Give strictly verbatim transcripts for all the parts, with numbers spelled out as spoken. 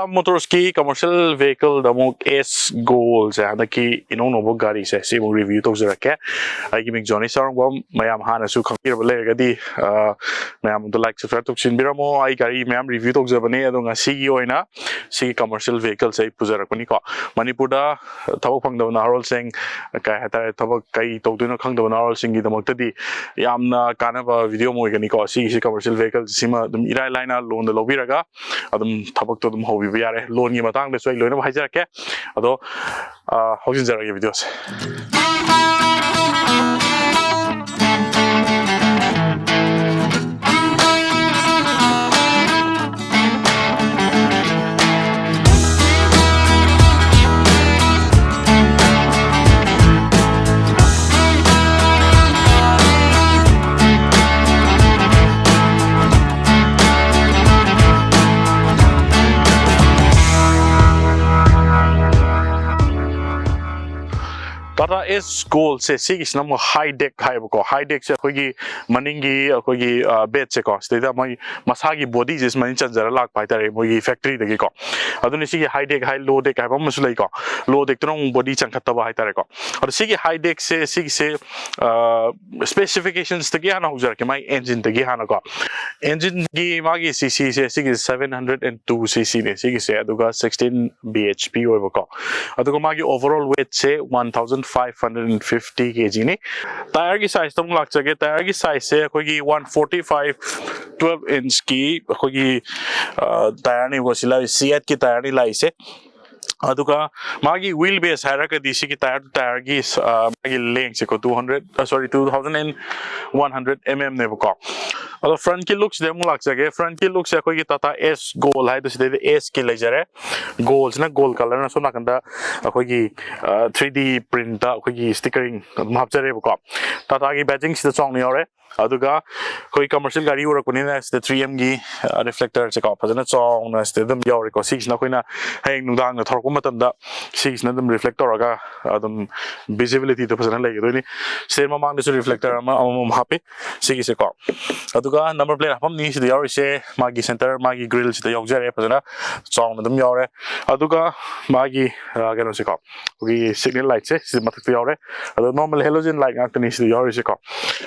ꯃꯣꯇꯣꯔꯁꯀꯤ commercial ꯚꯦꯍꯤꯀꯜꯗ ꯑꯃꯨꯛ ꯑꯦꯁ ꯒꯣꯜꯁꯦ, ꯍꯟꯗꯛꯀꯤ ꯏꯅꯧ ꯅꯧꯕ ꯒꯥꯔꯤꯁꯦ, ꯁꯤ ꯑꯃꯨꯛ ꯔꯤꯚ꯭ꯌꯨ ꯇꯧꯖꯔꯛꯀꯦ꯫ ꯑꯩꯒꯤ ꯃꯤꯡ ꯖꯣꯅꯤ ꯁꯥꯔꯣꯡꯕꯝ꯫ ꯃꯌꯥꯝ ꯍꯥꯟꯅꯁꯨ ꯈꯪꯕꯤꯔꯕ ꯂꯩꯔꯒꯗꯤ, ꯑ, ꯃꯌꯥꯝ ꯑꯗꯨ ꯂꯥꯏꯛ, ꯁꯕꯁꯀ꯭ꯔꯥꯏꯕ ꯇꯧꯁꯤꯟꯕꯤꯔꯝꯃꯣ꯫ ꯑꯩ ꯒꯥꯔꯤ ꯃꯌꯥꯝ ꯔꯤꯚ꯭ꯌꯨ ꯇꯧꯖꯕꯅꯦ, ꯑꯗꯣ ꯉꯁꯤꯒꯤ ꯑꯣꯏꯅ ꯁꯤꯒꯤ ꯀꯃꯔꯁꯤꯌꯦꯜ ꯚꯦꯍꯤꯀꯜꯁꯦ ꯑꯩ ꯄꯨꯖꯔꯛꯄꯅꯤꯀꯣ꯫ ꯃꯅꯤꯄꯨꯔꯗ ꯊꯕꯛ ꯐꯪꯗꯕ ꯅꯍꯥꯔꯣꯜꯁꯤꯡ, ꯀꯩ ꯍꯥꯏꯇꯥꯔꯦ, ꯊꯕꯛ ꯀꯩ ꯇꯧꯗꯣꯏꯅꯣ ꯈꯪꯗꯕ ꯅꯍꯥꯔꯣꯜꯁꯤꯡꯒꯤꯗꯃꯛꯇꯗꯤ ꯌꯥꯝꯅ ꯀꯥꯟꯅꯕ ꯚꯤꯗꯤꯑꯣ ꯑꯃ ꯑꯣꯏꯒꯅꯤꯀꯣ꯫ ꯁꯤꯒꯤꯁꯤ ꯀꯃꯔꯁꯤꯌꯦꯜ ꯚꯦꯍꯤꯀꯜ ꯁꯤꯃ ꯑꯗꯨꯝ ꯏꯔꯥꯏ ꯂꯥꯏꯅ ꯂꯣꯟꯗ ꯂꯧꯕꯤꯔꯒ ꯑꯗꯨꯝ ꯊꯕꯛꯇꯣ ꯑꯗꯨꯝ ꯍꯧꯕꯤꯕ ꯌꯥꯔꯦ꯫ ꯂꯣꯟꯒꯤ ꯃꯇꯥꯡꯗꯁꯨ ꯑꯩ ꯂꯣꯏꯅꯃꯛ ꯍꯥꯏꯖꯔꯛꯀꯦ꯫ ꯑꯗꯣ, ꯑ, ꯍꯧꯖꯤꯟꯖꯔꯒꯦ ꯚꯤꯗꯤꯑꯣꯁꯦ꯫ ꯇꯥꯇꯥ ꯑꯦꯁ ꯒꯣꯜꯁꯦ, ꯁꯤꯒꯤꯁꯤꯅ ꯑꯃꯨꯛ ꯍꯥꯏ ꯗꯦꯛ ꯍꯥꯏꯕꯀꯣ꯫ ꯍꯥꯏ ꯗꯦꯛꯁꯦ ꯑꯩꯈꯣꯏꯒꯤ ꯃꯅꯤꯡꯒꯤ ꯑꯩꯈꯣꯏꯒꯤ, ꯑ, ꯕꯦꯗꯁꯦꯀꯣ, ꯁꯤꯗꯩꯗ ꯃꯣꯏ ꯃꯁꯥꯒꯤ ꯕꯣꯗꯤꯁꯦ ꯁꯨꯃꯥꯏꯅ ꯆꯟꯖꯔ ꯂꯥꯛꯄ ꯍꯥꯏꯇꯥꯔꯦ, ꯃꯣꯏꯒꯤ ꯐꯦꯛꯇ꯭ꯔꯤꯗꯒꯤꯀꯣ꯫ ꯑꯗꯨꯅ ꯁꯤꯒꯤ ꯍꯥꯏ ꯗꯦꯛ ꯍꯥꯏ, ꯂꯣ ꯗꯦꯛ ꯍꯥꯏꯕ ꯑꯃꯁꯨ ꯂꯩꯀꯣ꯫ ꯂꯣ ꯗꯦꯛꯇꯨꯅ ꯑꯃꯨꯛ ꯕꯣꯗꯤ ꯆꯪꯈꯠꯇꯕ ꯍꯥꯏꯇꯥꯔꯦꯀꯣ꯫ ꯑꯗꯣ ꯁꯤꯒꯤ ꯍꯥꯏ ꯗꯦꯛꯁꯦ, ꯁꯤꯒꯤꯁꯦ, ꯑ, ꯁ꯭ꯄꯦꯁꯤꯐꯤꯀꯦꯁꯟꯁꯇꯒꯤ ꯍꯥꯟꯅ ꯍꯧꯖꯔꯛꯀꯦ, ꯃꯥꯒꯤ ꯑꯦꯟꯖꯤꯟꯗꯒꯤ ꯍꯥꯟꯅꯀꯣ꯫ ꯑꯦꯟꯖꯤꯟꯒꯤ ꯃꯥꯒꯤ ꯁꯤ ꯁꯤꯁꯦ, ꯁꯤꯒꯤ seven hundred and two C C ꯅꯦ ꯁꯤꯒꯤꯁꯦ, ꯑꯗꯨꯒ sixteen B H P ꯑꯣꯏꯕꯀꯣ꯫ ꯑꯗꯨꯒ ꯃꯥꯒꯤ overall weightꯁꯦ one thousand five hundred and fifty K G ꯅꯤ꯫ ꯇꯥꯌꯔꯒꯤ ꯁꯥꯏꯖꯇ ꯑꯃꯨꯛ ꯂꯥꯛꯆꯒꯦ꯫ ꯇꯥꯌꯔꯒꯤ ꯁꯥꯏꯖꯁꯦ ꯑꯩꯈꯣꯏꯒꯤ one forty five twelve inchꯀꯤ ꯑꯩꯈꯣꯏꯒꯤ, ꯑ, ꯇꯥꯌꯔꯅꯤꯀꯣ꯫ ꯁꯤ ꯂꯥꯛꯏ, C eight ꯀꯤ ꯇꯥꯌꯔꯅꯤ ꯂꯥꯛꯏꯁꯦ꯫ ꯑꯗꯨꯒ ꯃꯥꯒꯤ wheel base ꯍꯥꯏꯔꯒꯗꯤ ꯁꯤꯒꯤ ꯇꯥꯌꯔ, ꯇꯥꯌꯔꯒꯤ, ꯑ, ꯃꯥꯒꯤ lengthꯁꯦꯀꯣ, two hundred, ꯑ, sorry, two thousand and one hundred M M ꯅꯦꯕꯀꯣ꯫ ꯑꯗꯣ frontꯀꯤ lookꯁꯤꯗ ꯑꯃꯨꯛ ꯂꯥꯛꯆꯒꯦ꯫ Frontꯀꯤ lookꯁꯦ ꯑꯩꯈꯣꯏꯒꯤ ꯇꯥꯇꯥ ꯑꯦꯁ ꯒꯣꯜ ꯍꯥꯏꯗꯣ ꯁꯤꯗꯩꯗ ꯑꯦꯁꯀꯤ ꯂꯩꯖꯔꯦ꯫ ꯒꯣꯜꯁꯤꯅ gold colourꯅ ꯁꯣꯝ ꯅꯥꯀꯟꯗ ꯑꯩꯈꯣꯏꯒꯤ, ꯑ, three D printꯇ ꯑꯩꯈꯣꯏꯒꯤ stickering ꯑꯗꯨꯝ ꯍꯥꯞꯆꯔꯦꯕꯀꯣ꯫ ꯇꯥꯇꯥꯒꯤ badgingꯁꯤꯗ ꯆꯥꯎꯅ ꯌꯥꯎꯔꯦ꯫ ꯑꯗꯨꯒ ꯑꯩꯈꯣꯏ ꯀꯃꯔꯁꯤꯌꯦꯜ ꯒꯥꯔꯤ ꯎꯔꯛꯄꯅꯤꯅ ꯁꯤꯗ ꯊ꯭ꯔꯤ ꯑꯦꯝꯒꯤ ꯔꯤꯐ꯭ꯂꯦꯛꯇꯔꯁꯦꯀꯣ ꯐꯖꯅ ꯆꯥꯎꯅ ꯁꯤꯗ ꯑꯗꯨꯝ ꯌꯥꯎꯔꯦꯀꯣ꯫ ꯁꯤꯒꯤꯁꯤꯅ ꯑꯩꯈꯣꯏꯅ ꯍꯌꯦꯡ ꯅꯨꯡꯗꯥꯡꯗ ꯊꯧꯔꯛꯄ ꯃꯇꯝꯗ ꯁꯤꯒꯤꯁꯤꯅ ꯑꯗꯨꯝ ꯔꯤꯐ꯭ꯂꯦꯛ ꯇꯧꯔꯒ ꯑꯗꯨꯝ ꯚꯤꯖꯤꯕꯤꯂꯤꯇꯤꯗꯣ ꯐꯖꯅ ꯂꯩꯒꯗꯣꯏꯅꯤ꯫ ꯁꯤꯗ ꯃꯃꯥꯡꯗꯁꯨ ꯔꯤꯐ꯭ꯂꯦꯛꯇꯔ ꯑꯃ ꯑꯃꯃꯝ ꯍꯥꯞꯄꯤ ꯁꯤꯒꯤꯁꯦꯀꯣ꯫ ꯑꯗꯨꯒ ꯅꯝꯕꯔ ꯄ꯭ꯂꯦꯠ ꯍꯥꯞꯐꯝꯅꯤ ꯁꯤꯗ ꯌꯥꯎꯔꯤꯁꯦ, ꯃꯥꯒꯤ ꯁꯦꯟꯇꯔ ꯃꯥꯒꯤ ꯒ꯭ꯔꯤꯜꯁꯤꯗ ꯌꯥꯎꯖꯔꯦ, ꯐꯖꯅ ꯆꯥꯎꯅ ꯑꯗꯨꯝ ꯌꯥꯎꯔꯦ꯫ ꯑꯗꯨꯒ ꯃꯥꯒꯤ ꯀꯩꯅꯣꯁꯦꯀꯣ, ꯑꯩꯈꯣꯏꯒꯤ ꯁꯤꯒꯅꯦꯜ ꯂꯥꯏꯠꯁꯦ ꯁꯤꯗ ꯃꯊꯛꯇ ꯌꯥꯎꯔꯦ꯫ ꯑꯗꯣ ꯅꯣꯔꯃꯦꯜ ꯍꯦꯂꯣꯖꯦꯟ ꯂꯥꯏꯠ ꯉꯥꯛꯇꯅꯤ ꯁꯤꯗ ꯌꯥꯎꯔꯤꯁꯦꯀꯣ꯫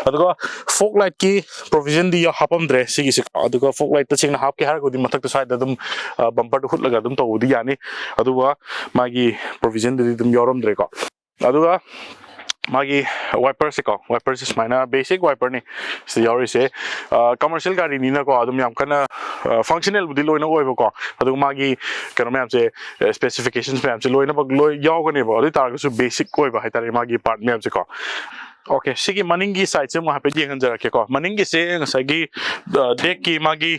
ꯑꯗꯨꯒ ꯐꯣꯛ ꯂꯥꯏꯠꯀꯤ ꯄ꯭ꯔꯣꯕꯤꯖꯟꯗꯤ ꯍꯥꯞꯄꯝꯗ꯭ꯔꯦ ꯁꯤꯒꯤꯁꯦꯀꯣ꯫ ꯑꯗꯨꯒ ꯐꯣꯛ ꯂꯥꯏꯠ ꯇꯁꯦꯡꯅ ꯍꯥꯞꯀꯦ ꯍꯥꯏꯔꯒꯗꯤ ꯃꯊꯛꯇ ꯁ꯭ꯋꯥꯏꯗ ꯑꯗꯨꯝ ꯕꯝꯄꯔꯗ ꯍꯨꯠꯂꯒ ꯑꯗꯨꯝ ꯇꯧꯕꯗꯤ ꯌꯥꯅꯤ꯫ ꯑꯗꯨꯒ ꯃꯥꯒꯤ ꯄ꯭ꯔꯣꯕꯤꯖꯟꯗꯨꯗꯤ ꯑꯗꯨꯝ ꯌꯥꯎꯔꯝꯗ꯭ꯔꯦꯀꯣ꯫ ꯑꯗꯨꯒ ꯃꯥꯒꯤ ꯋꯥꯏꯄꯔꯁꯦꯀꯣ, ꯋꯥꯏꯄꯔꯁꯦ ꯁꯨꯃꯥꯏꯅ ꯕꯦꯁꯤꯛ ꯋꯥꯏꯄꯔꯅꯤ ꯁꯤꯗ ꯌꯥꯎꯔꯤꯁꯦ꯫ ꯀꯃꯔꯁꯤꯌꯦꯜ ꯒꯥꯔꯤꯅꯤꯅꯀꯣ ꯑꯗꯨꯝ ꯌꯥꯝ ꯀꯟꯅ ꯐꯪꯁꯅꯦꯜꯕꯨꯗꯤ ꯂꯣꯏꯅ ꯑꯣꯏꯕꯀꯣ, ꯑꯗꯨꯒ ꯃꯥꯒꯤ ꯀꯩꯅꯣ ꯃꯌꯥꯝꯁꯦ, ꯁ꯭ꯄꯦꯁꯤꯐꯤꯀꯦꯁꯟꯁ ꯃꯌꯥꯝꯁꯦ ꯂꯣꯏꯅꯃꯛ ꯂꯣꯏ ꯌꯥꯎꯒꯅꯦꯕ꯫ ꯑꯗꯨ ꯑꯣꯏ ꯇꯥꯔꯒꯁꯨ ꯕꯦꯁꯤꯛ ꯑꯣꯏꯕ ꯍꯥꯏꯇꯥꯔꯦ ꯃꯥꯒꯤ ꯄꯥꯔꯠ ꯃꯌꯥꯝꯁꯦꯀꯣ꯫ ꯑꯣꯀꯦ, ꯁꯤꯒꯤ ꯃꯅꯤꯡꯒꯤ ꯁꯥꯏꯗꯁꯦ ꯑꯃꯨꯛ ꯍꯥꯏꯐꯦꯠ ꯌꯦꯡꯍꯟꯖꯔꯛꯀꯦꯀꯣ꯫ ꯃꯅꯤꯡꯒꯤꯁꯦ ꯉꯁꯥꯏꯒꯤ ꯗꯦꯛꯀꯤ ꯃꯥꯒꯤ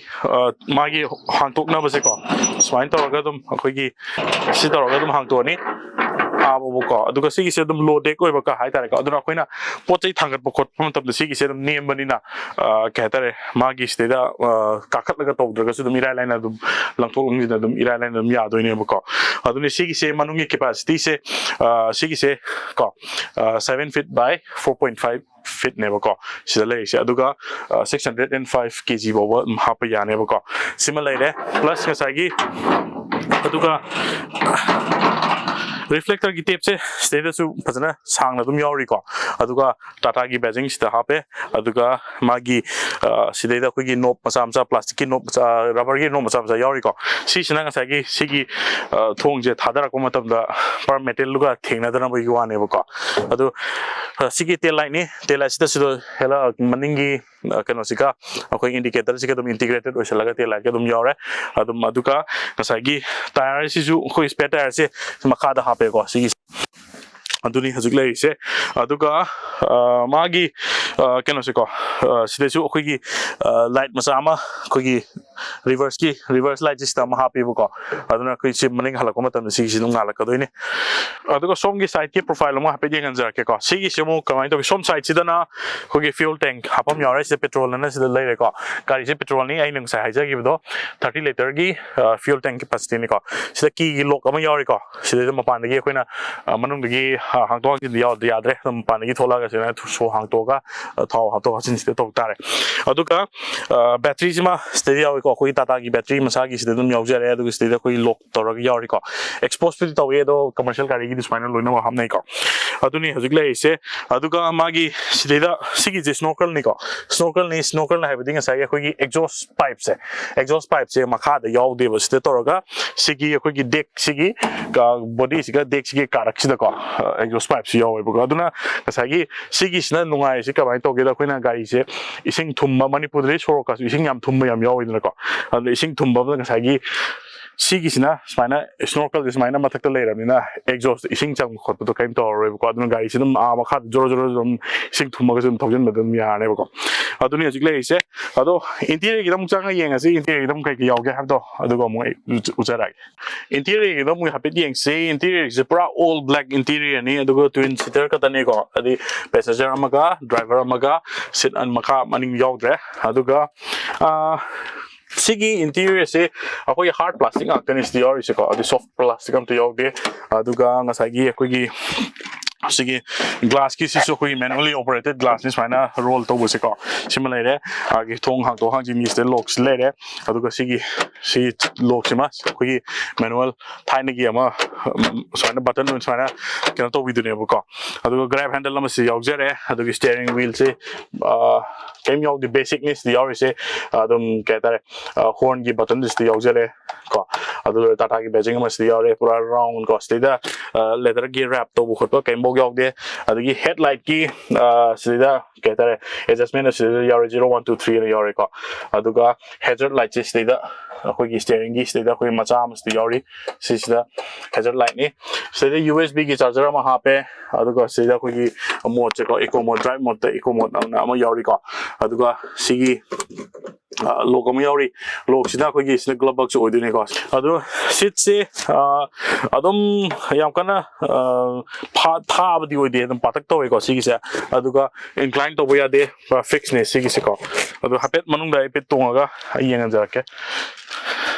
ꯃꯥꯒꯤ ꯍꯥꯡꯇꯣꯛꯅꯕꯁꯦꯀꯣ, ꯁꯨꯃꯥꯏꯅ ꯇꯧꯔꯒ ꯑꯗꯨꯝ ꯑꯩꯈꯣꯏꯒꯤ ꯁꯤ ꯇꯧꯔꯒ ꯑꯗꯨꯝ ꯍꯥꯡꯇꯣꯛꯑꯅꯤ꯫ ꯑꯥꯕꯀꯣ꯫ ꯑꯗꯨꯒ ꯁꯤꯒꯤꯁꯦ ꯑꯗꯨꯝ ꯂꯣ ꯗꯦꯛ ꯑꯣꯏꯕ ꯀ ꯍꯥꯏꯇꯥꯔꯦꯀꯣ꯫ ꯑꯗꯨꯅ ꯑꯩꯈꯣꯏꯅ ꯄꯣꯠ ꯆꯩ ꯊꯥꯡꯒꯠꯄ ꯈꯣꯠꯄ ꯃꯇꯝꯗ ꯁꯤꯒꯤꯁꯦ ꯑꯗꯨꯝ ꯅꯦꯝꯕꯅꯤꯅ, ꯀꯩ ꯍꯥꯏꯇꯥꯔꯦ, ꯃꯥꯒꯤ ꯁꯤꯗꯩꯗ ꯀꯥꯈꯠꯂꯒ ꯇꯧꯗ꯭ꯔꯒꯁꯨ ꯑꯗꯨꯝ ꯏꯔꯥꯏ ꯂꯥꯏꯅ ꯑꯗꯨꯝ ꯂꯪꯊꯣꯛ ꯂꯪꯁꯤꯟ ꯑꯗꯨꯝ ꯏꯔꯥꯏ ꯂꯥꯏꯅ ꯑꯗꯨꯝ ꯌꯥꯗꯣꯏꯅꯦꯕꯀꯣ꯫ ꯑꯗꯨꯅ ꯁꯤꯒꯤꯁꯦ ꯃꯅꯨꯡꯒꯤ ꯀꯦꯄꯥꯁꯤꯇꯤꯁꯦ, ꯁꯤꯒꯤꯁꯦ ꯀꯣ, seven feet by four point five feetꯅꯦꯕꯀꯣ ꯁꯤꯗ ꯂꯩꯔꯤꯁꯦ꯫ ꯑꯗꯨꯒ six hundred and five kg ꯐꯥꯎꯕ ꯑꯗꯨꯝ ꯍꯥꯞꯄ ꯌꯥꯅꯦꯕꯀꯣ꯫ ꯁꯤꯃ ꯂꯩꯔꯦ꯫ ꯄ꯭ꯂꯁ ꯉꯁꯥꯏꯒꯤ, ꯑꯗꯨꯒ ꯔꯤꯐ꯭ꯂꯦꯛꯇꯔꯒꯤ ꯇꯦꯞꯁꯦ ꯁꯤꯗꯩꯗꯁꯨ ꯐꯖꯅ ꯁꯥꯡꯅ ꯑꯗꯨꯝ ꯌꯥꯎꯔꯤꯀꯣ꯫ ꯑꯗꯨꯒ ꯇꯥꯇꯥꯒꯤ ꯕꯦꯖꯤꯡ ꯁꯤꯗ ꯍꯥꯞꯄꯦ꯫ ꯑꯗꯨꯒ ꯃꯥꯒꯤ ꯁꯤꯗꯩꯗ ꯑꯩꯈꯣꯏꯒꯤ ꯅꯣꯞ ꯃꯆꯥ ꯃꯆꯥ, ꯄ꯭ꯂꯥꯁꯇꯤꯛꯀꯤ ꯅꯣꯞ ꯃꯆꯥ, ꯔꯕꯔꯒꯤ ꯅꯣꯞ ꯃꯆꯥ ꯃꯆꯥ ꯌꯥꯎꯔꯤꯀꯣ꯫ ꯁꯤꯁꯤꯅ ꯉꯁꯥꯏꯒꯤ ꯁꯤꯒꯤ ꯊꯣꯡꯁꯦ ꯊꯥꯗꯔꯛꯄ ꯃꯇꯝꯗ ꯄꯨꯔꯥ ꯃꯦꯇꯦꯜꯗꯨꯒ ꯊꯦꯡꯅꯗꯅꯕꯒꯤ ꯋꯥꯅꯦꯕꯀꯣ꯫ ꯑꯗꯨ ꯁꯤꯒꯤ ꯇꯦꯜ ꯂꯥꯏꯠꯅꯤ꯫ ꯇꯦꯜ ꯂꯥꯏꯠꯁꯤꯗ ꯁꯤꯗ ꯍꯦꯜꯂ ꯃꯅꯤꯡꯒꯤ ꯀꯩꯅꯣꯁꯤꯒ ꯑꯩꯈꯣꯏ ꯏꯟꯗꯤꯀꯦꯇꯔꯁꯤꯒ ꯑꯗꯨꯝ ꯏꯟꯇꯤꯒ꯭ꯔꯦꯇꯦꯠ ꯑꯣꯏꯁꯜꯂꯒ ꯇꯦꯜ ꯂꯥꯏꯠꯀ ꯑꯗꯨꯝ ꯌꯥꯎꯔꯦ꯫ ꯑꯗꯨꯝ ꯑꯗꯨꯒ ꯉꯁꯥꯏꯒꯤ ꯇꯥꯌꯔꯁꯤꯁꯨ ꯑꯩꯈꯣꯏ ꯁ꯭ꯄꯦꯌꯔ ꯇꯥꯌꯔꯁꯦ ꯃꯈꯥꯗ ꯍꯥꯞꯄꯦꯀꯣ꯫ ꯁꯤꯒꯤ ꯑꯗꯨꯅꯤ ꯍꯧꯖꯤꯛ ꯂꯩꯔꯤꯁꯦ꯫ ꯑꯗꯨꯒ ꯃꯥꯒꯤ ꯀꯩꯅꯣꯁꯦꯀꯣ, ꯁꯤꯗꯁꯨ ꯑꯩꯈꯣꯏꯒꯤ ꯂꯥꯏꯠ ꯃꯆꯥ ꯑꯃ, ꯑꯩꯈꯣꯏꯒꯤ ꯔꯤꯚꯔꯁꯀꯤ ꯔꯤꯚꯔꯁ ꯂꯥꯏꯠꯁꯦ ꯁꯤꯗ ꯑꯃ ꯍꯥꯞꯄꯤꯕꯀꯣ꯫ ꯑꯗꯨꯅ ꯑꯩꯈꯣꯏ ꯁꯤ ꯃꯅꯤꯡ ꯍꯜꯂꯛꯄ ꯃꯇꯝꯗ ꯁꯤꯒꯤꯁꯤ ꯑꯗꯨꯝ ꯉꯥꯜꯂꯛꯀꯗꯣꯏꯅꯤ꯫ ꯑꯗꯨꯒ ꯁꯣꯝꯒꯤ ꯁꯥꯏꯠꯀꯤ ꯄ꯭ꯔꯣꯐꯥꯏꯜ ꯑꯃ ꯍꯥꯏꯐꯦꯠ ꯌꯦꯡꯍꯟꯖꯔꯛꯀꯦꯀꯣ꯫ ꯁꯤꯒꯤꯁꯤ ꯑꯃꯨꯛ ꯀꯃꯥꯏꯅ ꯇꯧꯒꯦ? ꯁꯣꯝ ꯁꯥꯏꯠꯁꯤꯗꯅ ꯑꯩꯈꯣꯏꯒꯤ ꯐ꯭ꯌꯨꯜ ꯇꯦꯡ ꯍꯥꯞꯐꯝ ꯌꯥꯎꯔꯦ꯫ ꯁꯤꯗ ꯄꯦꯇ꯭ꯔꯣꯜ ꯑꯅ ꯁꯤꯗ ꯂꯩꯔꯦꯀꯣ꯫ ꯒꯥꯔꯤꯁꯦ ꯄꯦꯇ꯭ꯔꯣꯜꯅꯤ, ꯑꯩꯅ ꯉꯁꯥꯏ ꯍꯥꯏꯖꯈꯤꯕꯗꯣ, ꯊꯥꯔꯇꯤ ꯂꯤꯇꯔꯒꯤ ꯐ꯭ꯌꯨꯜ ꯇꯦꯡ ꯀꯦꯄꯥꯁꯤꯇꯤꯅꯤꯀꯣ꯫ ꯁꯤꯗ ꯀꯤꯒꯤ ꯂꯣꯛ ꯑꯃ ꯌꯥꯎꯔꯤꯀꯣ꯫ ꯁꯤꯗꯩꯗ ꯃꯄꯥꯟꯗꯒꯤ ꯑꯩꯈꯣꯏꯅ ꯃꯅꯨꯡꯗꯒꯤ ꯍꯥꯡꯗꯣꯛ ꯍꯥꯡꯖꯤꯟꯗꯤ ꯌꯥꯎꯗ ꯌꯥꯗ꯭ꯔꯦ꯫ ꯑꯗꯨꯝ ꯃꯄꯥꯟꯗꯒꯤ ꯊꯣꯛꯂꯛꯑꯒ ꯁꯤꯗ ꯁꯣ ꯍꯥꯡꯇꯣꯛꯑꯒ ꯊꯥꯎ ꯍꯥꯞꯇꯣꯛ ꯍꯥꯞꯆꯤꯟ ꯁꯤꯗ ꯇꯧ ꯇꯥꯔꯦ꯫ ꯑꯗꯨꯒ ꯕꯦꯇ꯭ꯔꯤꯁꯤꯃ ꯁꯤꯗꯩꯗ ꯌꯥꯎꯏꯀꯣ꯫ ꯑꯩꯈꯣꯏꯒꯤ ꯇꯥꯇꯥꯒꯤ ꯕꯦꯇ꯭ꯔꯤ ꯃꯁꯥꯒꯤ ꯁꯤꯗ ꯑꯗꯨꯝ ꯌꯥꯎꯖꯔꯦ꯫ ꯑꯗꯨꯒ ꯁꯤꯗꯩꯗ ꯑꯩꯈꯣꯏꯒꯤ ꯂꯣꯛ ꯇꯧꯔꯒ ꯌꯥꯎꯔꯤꯀꯣ꯫ ꯑꯦꯛꯁꯄꯣꯁꯄꯨꯗꯤ ꯇꯧꯏ, ꯑꯗꯣ ꯀꯃꯔꯁꯤꯌꯦꯜ ꯒꯥꯔꯤꯒꯤꯗꯤ ꯁꯨꯃꯥꯏꯅ ꯂꯣꯏꯅꯃꯛ ꯍꯥꯞꯅꯩꯀꯣ꯫ ꯑꯗꯨꯅꯤ ꯍꯧꯖꯤꯛ ꯂꯩꯔꯤꯁꯦ꯫ ꯑꯗꯨꯒ ꯃꯥꯒꯤ ꯁꯤꯗꯩꯗ ꯁꯤꯒꯤꯁꯦ ꯁ꯭ꯅꯣꯔꯀꯜꯅꯤꯀꯣ꯫ ꯁ꯭ꯅꯣꯔꯀꯜꯅꯤ꯫ ꯁ꯭ꯅꯣꯔꯀꯜ ꯍꯥꯏꯕꯗꯤ ꯉꯁꯥꯏꯒꯤ ꯑꯩꯈꯣꯏꯒꯤ ꯑꯦꯛꯖꯣꯁ ꯄꯥꯏꯞꯁꯦ, ꯑꯦꯛꯖꯣꯁ ꯄꯥꯏꯞꯁꯦ ꯃꯈꯥꯗ ꯌꯥꯎꯗꯦꯕ꯫ ꯁꯤꯗ ꯇꯧꯔꯒ ꯁꯤꯒꯤ ꯑꯩꯈꯣꯏꯒꯤ ꯗꯦꯛꯁꯤꯒꯤ ꯕꯣꯗꯤꯁꯤꯒ ꯗꯦꯛꯁꯤꯒꯤ ꯀꯥꯔꯛꯁꯤꯗꯀꯣ ꯑꯦꯛꯖꯣꯁ ꯄꯥꯏꯞꯁꯤ ꯌꯥꯎꯋꯦꯕꯀꯣ꯫ ꯑꯗꯨꯅ ꯉꯁꯥꯏꯒꯤ ꯁꯤꯒꯤꯁꯤꯅ ꯅꯨꯡꯉꯥꯏꯔꯤꯁꯤ ꯀꯃꯥꯏꯅ ꯇꯧꯒꯦꯗ, ꯑꯩꯈꯣꯏꯅ ꯒꯥꯔꯤꯁꯦ ꯏꯁꯤꯡ ꯊꯨꯝꯕ, ꯃꯅꯤꯄꯨꯔꯗꯗꯤ ꯁꯣꯔꯣꯛꯀꯁꯨ ꯏꯁꯤꯡ ꯌꯥꯝ ꯊꯨꯝꯕ ꯌꯥꯝ ꯌꯥꯎꯋꯤꯗꯅꯀꯣ꯫ ꯑꯗꯨꯅ ꯏꯁꯤꯡ ꯊꯨꯝꯕ ꯑꯃꯗ ꯉꯁꯥꯏꯒꯤ ꯁꯤꯒꯤꯁꯤꯅ ꯁꯨꯃꯥꯏꯅ ꯁ꯭ꯅꯣꯔꯀꯜꯁꯦ ꯁꯨꯃꯥꯏꯅ ꯃꯊꯛꯇ ꯂꯩꯔꯕꯅꯤꯅ ꯑꯦꯛꯖꯣꯁ ꯏꯁꯤꯡ ꯆꯪꯕ ꯈꯣꯠꯄꯗꯣ ꯀꯔꯤꯝ ꯇꯧꯔꯔꯣꯏꯕꯀꯣ꯫ ꯑꯗꯨꯅ ꯒꯥꯔꯤꯁꯤ ꯑꯗꯨꯝ ꯑꯥ ꯃꯈꯥꯗ ꯖꯣꯔꯣ ꯖꯣꯔꯣ ꯑꯗꯨꯝ ꯏꯁꯤꯡ ꯊꯨꯝꯃꯒꯁꯨ ꯑꯗꯨꯝ ꯊꯧꯖꯤꯟꯕ ꯑꯗꯨꯝ ꯌꯥꯔꯅꯦꯕꯀꯣ꯫ ꯑꯗꯨꯅꯤ ꯍꯧꯖꯤꯛ ꯂꯩꯔꯤꯁꯦ꯫ ꯑꯗꯣ ꯏꯟꯇꯤꯔꯤꯌꯔꯒꯤꯗ ꯑꯃꯨꯛ ꯆꯪꯉ ꯌꯦꯡꯉꯁꯤ, ꯏꯟꯇꯤꯔꯤꯌꯔꯒꯤꯗ ꯑꯃꯨꯛ ꯀꯩ ꯀꯩ ꯌꯥꯎꯒꯦ ꯍꯥꯏꯕꯗꯣ ꯑꯗꯨꯒ ꯑꯃꯨꯛ ꯑꯩ ꯎꯠꯆꯔꯛꯑꯒꯦ꯫ ꯏꯟꯇꯤꯔꯤꯌꯔꯒꯤꯗ ꯑꯃꯨꯛ ꯍꯥꯏꯐꯦꯠ ꯌꯦꯡꯁꯤ꯫ ꯏꯟꯇꯤꯔꯤꯌꯔꯁꯦ ꯄꯨꯔꯥ ꯑꯣꯜ ꯕ꯭ꯂꯦꯛ ꯏꯟꯇꯤꯔꯤꯌꯔꯅꯤ꯫ ꯑꯗꯨꯒ ꯇ꯭ꯋꯤꯟ ꯁꯤꯇꯔ ꯈꯛꯇꯅꯤꯀꯣ, ꯍꯥꯏꯗꯤ ꯄꯦꯁꯦꯟꯖꯔ ꯑꯃꯒ ꯗ꯭ꯔꯥꯏꯚꯔ ꯑꯃꯒ, ꯁꯤꯠ ꯃꯈꯥ ꯃꯅꯤꯡ ꯌꯥꯎꯗ꯭ꯔꯦ꯫ ꯑꯗꯨꯒ ꯁꯤꯒꯤ ꯏꯟꯇꯤꯔꯤꯌꯔꯁꯦ ꯑꯩꯈꯣꯏꯒꯤ ꯍꯥꯔꯠ ꯄ꯭ꯂꯥꯁꯇꯤꯛ ꯉꯥꯛꯇꯅꯤ ꯁꯤꯗ ꯌꯥꯎꯔꯤꯁꯦꯀꯣ, ꯑꯗꯨ ꯁꯣꯐ ꯄ꯭ꯂꯥꯁꯇꯤꯛ ꯑꯝꯇ ꯌꯥꯎꯗꯦ꯫ ꯑꯗꯨꯒ ꯉꯁꯥꯏꯒꯤ ꯑꯩꯈꯣꯏꯒꯤ ꯁꯤꯒꯤ ꯒ꯭ꯂꯥꯁꯀꯤꯁꯤꯁꯨ ꯑꯩꯈꯣꯏꯒꯤ ꯃꯦꯅꯨꯋꯦꯂꯤ ꯑꯣꯄꯔꯦꯇꯦꯠ ꯒ꯭ꯂꯥꯁꯅꯤ, ꯁꯨꯃꯥꯏꯅ ꯔꯣꯜ ꯇꯧꯕꯁꯦꯀꯣ꯫ ꯁꯤꯃ ꯂꯩꯔꯦ꯫ ꯑꯗꯒꯤ ꯊꯣꯡ ꯍꯥꯡꯇꯣꯛ ꯍꯥꯡꯖꯤꯟꯒꯤ ꯁꯤꯗ ꯂꯣꯛꯁꯤ ꯂꯩꯔꯦ꯫ ꯑꯗꯨꯒ ꯁꯤꯒꯤ ꯁꯤ ꯂꯣꯛꯁꯤꯃ ꯑꯩꯈꯣꯏꯒꯤ ꯃꯦꯅꯨꯋꯦꯜ ꯊꯥꯏꯅꯒꯤ ꯑꯃ ꯁꯨꯃꯥꯏꯅ ꯕꯇꯟ ꯑꯣꯏꯅ ꯁꯨꯃꯥꯏꯅ ꯀꯩꯅꯣ ꯇꯧꯕꯤꯗꯨꯅꯦꯕꯀꯣ꯫ ꯑꯗꯨꯒ ꯒ꯭ꯔꯦꯞ ꯍꯦꯟꯗꯜ ꯑꯃꯁꯨ ꯌꯥꯎꯖꯔꯦ꯫ ꯑꯗꯨꯒꯤ ꯁ꯭ꯇꯤꯌꯔꯤꯡ ꯋꯤꯜꯁꯦ ꯀꯩꯝ ꯌꯥꯎꯗꯦ, ꯕꯦꯁꯤꯛꯅꯤ ꯁꯤꯗ ꯌꯥꯎꯔꯤꯁꯦ꯫ ꯑꯗꯨꯝ ꯀꯩ ꯍꯥꯏꯇꯥꯔꯦ, ꯍꯣꯔꯟꯒꯤ ꯕꯇꯟꯗꯨ ꯁꯤꯗ ꯌꯥꯎꯖꯔꯦ ꯀꯣ꯫ ꯑꯗꯨ ꯂꯣꯏꯔ ꯇꯥꯇꯥꯒꯤ ꯕꯦꯖꯤꯡ ꯑꯃ ꯁꯤꯗ ꯌꯥꯎꯔꯦ, ꯄꯨꯔꯥ ꯔꯥꯎꯟ ꯀꯣ꯫ ꯁꯤꯗꯩꯗ ꯂꯦꯗꯔꯒꯤ ꯔꯦꯞ ꯇꯧꯕ ꯈꯣꯠꯄ ꯀꯩꯝꯐꯥꯎ ꯌꯥꯎꯗꯦ꯫ ꯑꯗꯒꯤ ꯍꯦꯗꯂꯥꯏꯠꯀꯤ ꯁꯤꯗꯩꯗ ꯀꯩ ꯍꯥꯏꯇꯥꯔꯦ, ꯑꯦꯗꯖꯁꯃꯦꯟ ꯑꯁꯤꯗ ꯌꯥꯎꯔꯦ, ꯖꯤꯔꯣ ꯋꯥꯟ ꯇꯨ ꯊ꯭ꯔꯤ ꯑꯅ ꯌꯥꯎꯔꯦꯀꯣ꯫ ꯑꯗꯨꯒ ꯍꯦꯖꯔꯠ ꯂꯥꯏꯠꯁꯦ ꯁꯤꯗꯩꯗ ꯑꯩꯈꯣꯏꯒꯤ ꯁ꯭ꯇꯤꯌꯔꯤꯡꯒꯤ ꯁꯤꯗꯩꯗ ꯑꯩꯈꯣꯏ ꯃꯆꯥ ꯑꯃꯁꯤꯗ ꯌꯥꯎꯔꯤ꯫ ꯁꯤꯁꯤꯗ ꯍꯦꯖꯔꯠ ꯂꯥꯏꯠꯅꯤ꯫ ꯁꯤꯗꯩꯗ ꯌꯨ ꯑꯦꯁ ꯕꯤꯒꯤ ꯆꯥꯔꯖꯔ ꯑꯃ ꯍꯥꯞꯄꯦ꯫ ꯑꯗꯨꯒ ꯁꯤꯗꯩꯗ ꯑꯩꯈꯣꯏꯒꯤ ꯃꯣꯠꯁꯦꯀꯣ, ꯏꯀꯣ ꯃꯣꯠ, ꯗ꯭ꯔꯥꯏꯚ ꯃꯣꯠꯇ ꯏꯀꯣ ꯃꯣꯠ ꯑꯅ ꯑꯃ ꯌꯥꯎꯔꯤꯀꯣ꯫ ꯑꯗꯨꯒ ꯁꯤꯒꯤ ꯂꯣꯛ ꯑꯃ ꯌꯥꯎꯔꯤ꯫ ꯂꯣꯛꯁꯤꯅ ꯑꯩꯈꯣꯏꯒꯤ ꯁꯤꯅ ꯒ꯭ꯂꯕ ꯕꯛꯁ ꯑꯣꯏꯗꯣꯏꯅꯦꯀꯣ꯫ ꯑꯗꯣ ꯁꯤꯠꯁꯦ ꯑꯗꯨꯝ ꯌꯥꯝ ꯀꯟꯅ ꯊꯥꯕꯗꯤ ꯑꯣꯏꯗꯦ, ꯑꯗꯨꯝ ꯄꯥꯇꯛ ꯇꯧꯋꯦꯀꯣ ꯁꯤꯒꯤꯁꯦ꯫ ꯑꯗꯨꯒ ꯏꯟꯀ꯭ꯂꯥꯏꯟ ꯇꯧꯕ ꯌꯥꯗꯦ, ꯄꯨꯔꯥ ꯐꯤꯛꯁꯅꯦ ꯁꯤꯒꯤꯁꯦꯀꯣ꯫ ꯑꯗꯣ ꯍꯥꯏꯐꯦꯠ ꯃꯅꯨꯡꯗ ꯍꯥꯏꯐꯦꯠ ꯇꯣꯡꯉꯒ ꯑꯩ ꯌꯦꯡꯍꯟꯖꯔꯛꯀꯦ꯫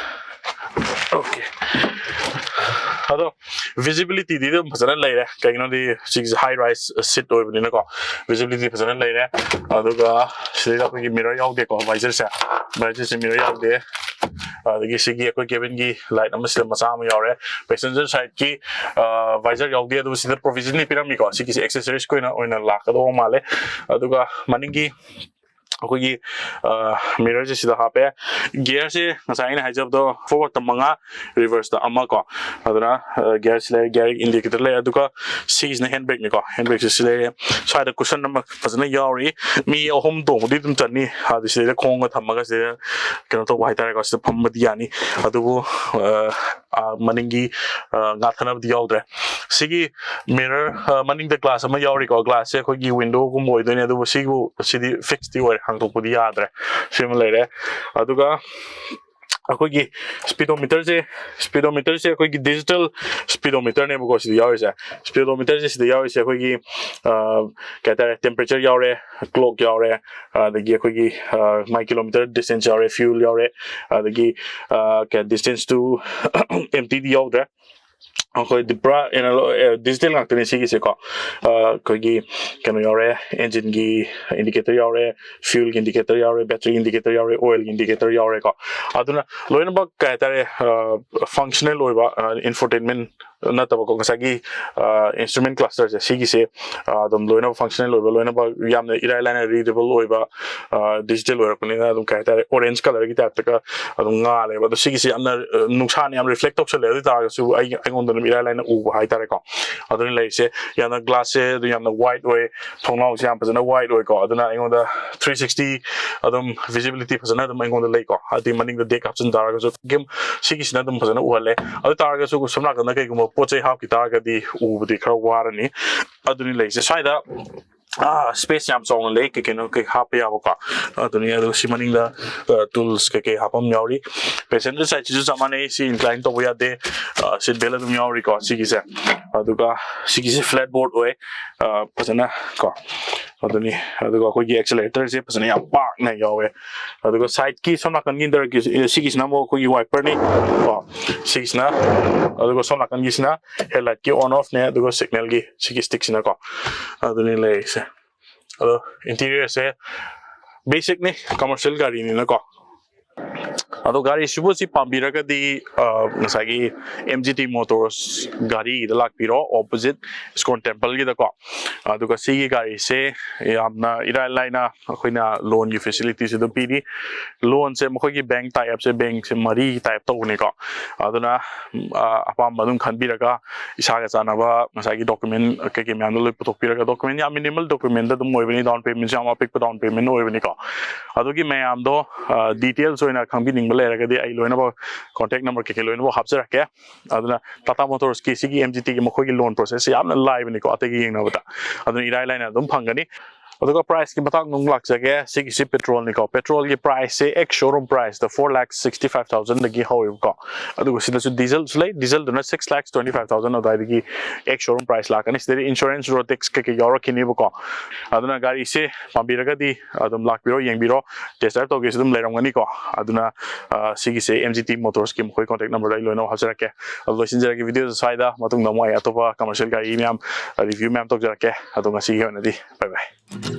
ꯑꯣꯀꯦ꯫ ꯑꯗꯣ ꯚꯤꯖꯤꯕꯤꯂꯤꯇꯤꯗꯤ ꯑꯗꯨꯝ ꯐꯖꯅ ꯂꯩꯔꯦ, ꯀꯩꯒꯤꯅꯣꯗꯤ ꯁꯤꯒꯤꯁꯦ ꯍꯥꯏ ꯔꯥꯏꯁ ꯁꯤꯠ ꯑꯣꯏꯕꯅꯤꯅꯀꯣ꯫ ꯚꯤꯖꯤꯕꯤꯂꯤꯇꯤ ꯐꯖꯅ ꯂꯩꯔꯦ꯫ ꯑꯗꯨꯒ ꯁꯤꯗꯩꯗ ꯑꯩꯈꯣꯏꯒꯤ ꯃꯤꯔꯔ ꯌꯥꯎꯗꯦꯀꯣ, ꯚꯥꯏꯖꯔꯁꯦ꯫ ꯚꯥꯏꯖꯔꯁꯦ ꯃꯤꯔꯔ ꯌꯥꯎꯗꯦ꯫ ꯑꯗꯒꯤ ꯁꯤꯒꯤ ꯑꯩꯈꯣꯏ ꯀꯦꯕꯤꯟꯒꯤ ꯂꯥꯏꯠ ꯑꯃ ꯁꯤꯗ ꯃꯆꯥ ꯑꯃ ꯌꯥꯎꯔꯦ꯫ ꯄꯦꯁꯦꯟꯖꯔ ꯁꯥꯏꯠꯀꯤ ꯚꯥꯏꯖꯔ ꯌꯥꯎꯗꯦ, ꯑꯗꯨꯕꯨ ꯁꯤꯗ ꯄ꯭ꯔꯣꯚꯤꯖꯟꯂꯤ ꯄꯤꯔꯝꯃꯤꯀꯣ꯫ ꯁꯤꯒꯤꯁꯦ ꯑꯦꯛꯁꯦꯁꯔꯤꯁꯀꯤ ꯑꯣꯏꯅ ꯑꯣꯏꯅ ꯂꯥꯛꯀꯗꯧꯕ ꯃꯥꯜꯂꯦ꯫ ꯑꯗꯨꯒ ꯃꯅꯤꯡꯒꯤ ꯑꯩꯈꯣꯏꯒꯤ ꯃꯤꯔꯔꯁꯦ ꯁꯤꯗ ꯍꯥꯞꯄꯦ꯫ ꯒꯤꯌꯔꯁꯦ ꯉꯁꯥꯏ ꯑꯩꯅ ꯍꯥꯏꯖꯕꯗꯣ, ꯐꯣꯔꯋꯥꯔꯗ ꯃꯉꯥ, ꯔꯤꯚꯔꯁꯇ ꯑꯃ ꯀꯣ꯫ ꯑꯗꯨꯅ ꯒꯤꯌꯔꯁꯤ ꯂꯩꯔꯦ, ꯒꯤꯌꯔ ꯏꯟꯗꯤꯀꯦꯇꯔ ꯂꯩꯔꯦ꯫ ꯑꯗꯨꯒ ꯁꯤꯒꯤꯁꯤꯅ ꯍꯦꯟ ꯕ꯭ꯔꯦꯛꯅꯤꯀꯣ꯫ ꯍꯦꯟ ꯕ꯭ꯔꯦꯛꯁꯦ ꯁꯤ ꯂꯩꯔꯦ꯫ ꯁ꯭ꯋꯥꯏꯗ ꯀꯨꯁꯟ ꯑꯃ ꯐꯖꯅ ꯌꯥꯎꯔꯤ꯫ ꯃꯤ ꯑꯍꯨꯝ ꯇꯣꯡꯕꯗꯤ ꯑꯗꯨꯝ ꯆꯟꯅꯤ꯫ ꯑꯗꯨ ꯁꯤꯗꯩꯗ ꯈꯣꯡꯒ ꯊꯝꯃꯒ ꯁꯤꯗꯩꯗ ꯀꯩꯅꯣ ꯇꯧꯕ ꯍꯥꯏꯇꯥꯔꯦꯀꯣ, ꯁꯤꯗ ꯐꯝꯕꯗꯤ ꯌꯥꯅꯤ꯫ ꯑꯗꯨꯕꯨ ꯃꯅꯤꯡꯒꯤ ꯉꯥꯊꯅꯕꯗꯤ ꯌꯥꯎꯗ꯭ꯔꯦ꯫ ꯁꯤꯒꯤ ꯃꯤꯔꯔ ꯃꯅꯤꯡꯗ ꯒ꯭ꯂꯥꯁ ꯑꯃ ꯌꯥꯎꯔꯤꯀꯣ꯫ ꯒ꯭ꯂꯥꯁꯁꯦ ꯑꯩꯈꯣꯏꯒꯤ ꯋꯤꯟꯗꯣꯒꯨꯝꯕ ꯑꯣꯏꯗꯣꯏꯅꯦ, ꯑꯗꯨꯕꯨ ꯁꯤꯕꯨ ꯁꯤꯗꯤ ꯐꯤꯛꯁꯇꯤ ꯑꯣꯏꯔꯦ, ꯍꯥꯡꯗꯣꯛꯄꯗꯤ ꯌꯥꯗ꯭ꯔꯦ꯫ ꯁꯤꯃ ꯂꯩꯔꯦ꯫ ꯑꯗꯨꯒ ꯑꯩꯈꯣꯏꯒꯤ ꯁ꯭ꯄꯤꯗꯣꯃꯤꯇꯔꯁꯦ, ꯁ꯭ꯄꯤꯗꯣꯃꯤꯇꯔꯁꯦ ꯑꯩꯈꯣꯏꯒꯤ ꯗꯤꯖꯤꯇꯦꯜ ꯁ꯭ꯄꯤꯗꯣꯃꯤꯇꯔꯅꯦꯕꯀꯣ ꯁꯤꯗ ꯌꯥꯎꯔꯤꯁꯦ꯫ ꯁ꯭ꯄꯤꯗꯣꯃꯤꯇꯔꯁꯦ ꯁꯤꯗ ꯌꯥꯎꯔꯤꯁꯦ ꯑꯩꯈꯣꯏꯒꯤ ꯀꯩ ꯍꯥꯏꯇꯥꯔꯦ, ꯇꯦꯝꯄꯔꯦꯆꯔ ꯌꯥꯎꯔꯦ, ꯀ꯭ꯂꯣꯛ ꯌꯥꯎꯔꯦ, ꯑꯗꯒꯤ ꯑꯩꯈꯣꯏꯒꯤ ꯃꯥꯏ ꯀꯤꯂꯣꯃꯤꯇꯔ ꯗꯤꯁꯇꯦꯟꯁ ꯌꯥꯎꯔꯦ, ꯐ꯭ꯌꯨꯜ ꯌꯥꯎꯔꯦ, ꯑꯗꯒꯤ ꯀꯩ, ꯗꯤꯁꯇꯦꯟꯁ ꯇꯨ ꯑꯦꯝꯇꯤꯗꯤ ꯌꯥꯎꯗ꯭ꯔꯦ꯫ ꯑꯩꯈꯣꯏꯗꯤ ꯄꯨꯔꯥ ꯑꯦꯅꯥꯂꯣ ꯗꯤꯖꯤꯇꯦꯜ ꯉꯥꯛꯇꯅꯦ ꯁꯤꯒꯤꯁꯦꯀꯣ꯫ ꯑꯩꯈꯣꯏꯒꯤ ꯀꯩꯅꯣ ꯌꯥꯎꯔꯦ, ꯏꯟꯖꯤꯟꯒꯤ ꯏꯟꯗꯤꯀꯦꯇꯔ ꯌꯥꯎꯔꯦ, ꯐ꯭ꯌꯨꯜꯒꯤ ꯏꯟꯗꯤꯀꯦꯇꯔ ꯌꯥꯎꯔꯦ, ꯕꯦꯇ꯭ꯔꯤ ꯏꯟꯗꯤꯀꯦꯇꯔ ꯌꯥꯎꯔꯦ, ꯑꯣꯏꯜꯒꯤ ꯏꯟꯗꯤꯀꯦꯇꯔ ꯌꯥꯎꯔꯦꯀꯣ꯫ ꯑꯗꯨꯅ ꯂꯣꯏꯅꯃꯛ ꯀꯩ ꯍꯥꯏꯇꯥꯔꯦ, ꯐꯪꯁꯅꯦꯜ ꯑꯣꯏꯕ ꯏꯟꯐꯣꯇꯦꯟꯃꯦꯟ ꯅꯠꯇꯕꯀꯣ, ꯉꯁꯥꯏꯒꯤ instrument clusterꯁꯦ, ꯁꯤꯒꯤꯁꯦ ꯑꯗꯨꯝ ꯂꯣꯏꯅꯃꯛ functional ꯑꯣꯏꯕ, ꯂꯣꯏꯅꯃꯛ ꯌꯥꯝꯅ ꯏꯔꯥꯏ ꯂꯥꯏꯅ readable ꯑꯣꯏꯕ, digital ꯑꯣꯏꯔꯛꯄꯅꯤꯅ ꯑꯗꯨꯝ, ꯀꯩ ꯍꯥꯏꯇꯥꯔꯦ, orange colorꯒꯤ typeꯇꯒ ꯑꯗꯨꯝ ꯉꯥꯜꯂꯦꯕ꯫ ꯑꯗꯣ ꯁꯤꯒꯤꯁꯦ ꯌꯥꯝꯅ ꯅꯨꯡꯁꯥꯅ ꯌꯥꯝ reflect ꯇꯧꯁꯜꯂꯦ, ꯑꯗꯨ ꯑꯣꯏ ꯇꯥꯔꯒꯁꯨ ꯑꯩ ꯑꯩꯉꯣꯟꯗ ꯑꯗꯨꯝ ꯏꯔꯥꯏ ꯂꯥꯏꯅ ꯎꯕ ꯍꯥꯏꯇꯥꯔꯦꯀꯣ꯫ ꯑꯗꯨꯅ ꯂꯩꯔꯤꯁꯦ ꯌꯥꯝꯅ, glassꯁꯦ ꯑꯗꯨ ꯌꯥꯝꯅ wide ꯑꯣꯏ, ꯊꯣꯡꯅꯥꯎꯁꯦ ꯌꯥꯝ ꯐꯖꯅ wide ꯑꯣꯏꯀꯣ꯫ ꯑꯗꯨꯅ ꯑꯩꯉꯣꯟꯗ three sixty ꯑꯗꯨꯝ visibility ꯐꯖꯅ ꯑꯗꯨꯝ ꯑꯩꯉꯣꯟꯗ ꯂꯩꯀꯣ꯫ ꯍꯥꯏꯗꯤ ꯃꯅꯤꯡꯗ deck ꯍꯥꯞꯆꯤꯟ ꯇꯥꯔꯒꯁꯨ, ꯁꯤꯒꯤꯁꯤꯅ ꯑꯗꯨꯝ ꯐꯖꯅ ꯎꯍꯜꯂꯦ꯫ ꯑꯗꯨ ꯇꯥꯔꯒꯁꯨ ꯁꯣꯝ ꯅꯥꯀꯟꯗ ꯀꯩꯒꯨꯝꯕ ꯄꯣꯠ ꯆꯩ ꯍꯥꯞꯈꯤ ꯇꯥꯔꯒꯗꯤ ꯎꯕꯗꯤ ꯈꯔ ꯋꯥꯔꯅꯤ꯫ ꯑꯗꯨꯅꯤ ꯂꯩꯔꯤꯁꯦ ꯁ꯭ꯋꯥꯏꯗ꯫ Space ꯌꯥꯝ ꯆꯥꯎꯅ ꯂꯩ, ꯀꯩ ꯀꯩꯅꯣ ꯀꯩ ꯍꯥꯞꯄ ꯌꯥꯕꯀꯣ꯫ ꯑꯗꯨꯅꯤ, ꯑꯗꯨ ꯁꯤ ꯃꯅꯤꯡꯗ tools ꯀꯩ ꯀꯩ ꯍꯥꯞꯐꯝ ꯌꯥꯎꯔꯤ꯫ Passenger sideꯁꯤꯁꯨ ꯆꯞ ꯃꯥꯟꯅꯩ, ꯁꯤ incline ꯇꯧꯕ ꯌꯥꯗꯦ꯫ Seat belt ꯑꯗꯨꯝ ꯌꯥꯎꯔꯤꯀꯣ ꯁꯤꯒꯤꯁꯦ꯫ ꯑꯗꯨꯒ ꯁꯤꯒꯤꯁꯦ flat board ꯑꯣꯏ, ꯐꯖꯅ ꯀꯣ꯫ ꯑꯗꯨꯅꯤ, ꯑꯗꯨꯒ ꯑꯩꯈꯣꯏꯒꯤ acceleratorꯁꯦ ꯐꯖꯅ ꯌꯥꯝ ꯄꯥꯛꯅ ꯌꯥꯎꯋꯦ꯫ ꯑꯗꯨꯒ sideꯀꯤ ꯁꯣꯝ ꯅꯥꯀꯟꯒꯤ ꯗꯔꯒꯤ, ꯁꯤꯒꯤꯁꯤꯅ ꯑꯃꯨꯛ ꯑꯩꯈꯣꯏꯒꯤ wiperꯅꯤ ꯀꯣ, ꯁꯤꯒꯤꯁꯤꯅ꯫ ꯑꯗꯨꯒ ꯁꯣꯝ ꯅꯥꯀꯟꯒꯤꯁꯤꯅ headlightꯀꯤ on offꯅꯦ, ꯑꯗꯨꯒ signalꯒꯤ ꯁꯤꯒꯤ stickꯁꯤꯅꯀꯣ꯫ ꯑꯗꯨꯅꯤ ꯂꯩꯔꯤꯁꯦ꯫ ꯑꯗꯣ interiorꯁꯦ basicꯅꯤ, commercial ꯒꯥꯔꯤꯅꯤꯅꯀꯣ꯫ ꯑꯗꯣ ꯒꯥꯔꯤꯁꯤꯕꯨ ꯁꯤ ꯄꯥꯝꯕꯤꯔꯒꯗꯤ ꯉꯁꯥꯏꯒꯤ MGT Motors ꯒꯥꯔꯤꯒꯤꯗ ꯂꯥꯛꯄꯤꯔꯣ, opposite ISKCON templeꯒꯤꯗꯀꯣ꯫ ꯑꯗꯨꯒ ꯁꯤꯒꯤ ꯒꯥꯔꯤꯁꯦ ꯌꯥꯝꯅ ꯏꯔꯥꯏ ꯂꯥꯏꯅ ꯑꯩꯈꯣꯏꯅ loanꯒꯤ facilityꯁꯦ ꯑꯗꯨꯝ ꯄꯤꯔꯤ꯫ Loanꯁꯦ ꯃꯈꯣꯏꯒꯤ bank tie upꯁꯦ, bankꯁꯦ ꯃꯔꯤ tie up ꯇꯧꯕꯅꯤꯀꯣ꯫ ꯑꯗꯨꯅ ꯑꯄꯥꯝꯕ ꯑꯗꯨꯝ ꯈꯟꯕꯤꯔꯒ ꯏꯁꯥꯒ ꯆꯥꯟꯅꯕ ꯉꯁꯥꯏꯒꯤ document ꯀꯩꯀꯩ ꯃꯌꯥꯝꯗꯣ ꯂꯣꯏ ꯄꯨꯊꯣꯛꯄꯤꯔꯒ, document ꯌꯥꯝ minimal documentꯗ ꯑꯗꯨꯝ ꯑꯣꯏꯕꯅꯤ, down paymentꯁꯨ ꯌꯥꯝ ꯑꯄꯤꯛꯄ down payment ꯑꯣꯏꯕꯅꯤꯀꯣ꯫ ꯑꯗꯨꯒꯤ ꯃꯌꯥꯝꯗꯣ details ꯑꯣꯏꯅ ꯈꯪꯕꯤꯅꯤꯡꯕ ꯂꯩꯔꯒꯗꯤ ꯑꯩ ꯂꯣꯏꯅꯃꯛ contact number ꯀꯩꯀꯩ ꯂꯣꯏꯅꯃꯛ ꯍꯥꯞꯆꯔꯛꯀꯦ꯫ ꯑꯗꯨꯅ Tata Motorsꯀꯤ ꯁꯤꯒꯤ MGTꯒꯤ ꯃꯈꯣꯏꯒꯤ loan processꯁꯦ ꯌꯥꯝꯅ ꯂꯥꯏꯕꯅꯤꯀꯣ, ꯑꯇꯩꯒ ꯌꯦꯡꯅꯕꯗ꯫ ꯑꯗꯨꯅ ꯏꯔꯥꯏ ꯂꯥꯏꯅ ꯑꯗꯨꯝ ꯐꯪꯒꯅꯤ꯫ ꯑꯗꯨꯒ priceꯀꯤ ꯃꯇꯥꯡꯗ ꯑꯃꯨꯛ ꯂꯥꯛꯆꯒꯦ꯫ ꯁꯤꯒꯤꯁꯤ petrolꯅꯤꯀꯣ꯫ Petrolꯒꯤ priceꯁꯦ ex showroom priceꯇ four lakh sixty five thousandꯗꯒꯤ ꯍꯧꯋꯦꯕꯀꯣ꯫ ꯑꯗꯨꯒ ꯁꯤꯗꯁꯨ dieselꯁꯨ ꯂꯩ, dieselꯗꯨꯅ six lakhs twenty five thousand ꯑꯗꯨꯋꯥꯏꯗꯒꯤ ex showroom price ꯂꯥꯛꯀꯅꯤ꯫ ꯁꯤꯗꯗꯤ insurance, road tax ꯀꯩꯀꯩ ꯌꯥꯎꯔꯛꯈꯤꯅꯦꯕꯀꯣ꯫ ꯑꯗꯨꯅ ꯒꯥꯔꯤꯁꯦ ꯄꯥꯝꯕꯤꯔꯒꯗꯤ ꯑꯗꯨꯝ ꯂꯥꯛꯄꯤꯔꯣ, ꯌꯦꯡꯕꯤꯔꯣ, test drive ꯇꯧꯒꯦꯁꯨ ꯑꯗꯨꯝ ꯂꯩꯔꯝꯒꯅꯤꯀꯣ꯫ ꯑꯗꯨꯅ ꯁꯤꯒꯤꯁꯦ MGT Motorsꯀꯤ ꯃꯈꯣꯏ contact numberꯗ ꯑꯩ ꯂꯣꯏꯅꯃꯛ ꯍꯥꯞꯆꯔꯛꯀꯦ꯫ ꯑꯗꯨ ꯂꯣꯏꯁꯤꯟꯖꯔꯒꯦ videoꯁꯦ ꯁ꯭ꯋꯥꯏꯗ꯫ ꯃꯇꯨꯡꯗ ꯑꯃꯨꯛ ꯑꯩ ꯑꯇꯣꯞꯄ commercial ꯒꯥꯔꯤ ꯃꯌꯥꯝ review ꯃꯌꯥꯝ ꯇꯧꯖꯔꯛꯀꯦ꯫ ꯑꯗꯣ ꯉꯁꯤꯒꯤ ꯑꯣꯏꯅꯗꯤ bye bye꯫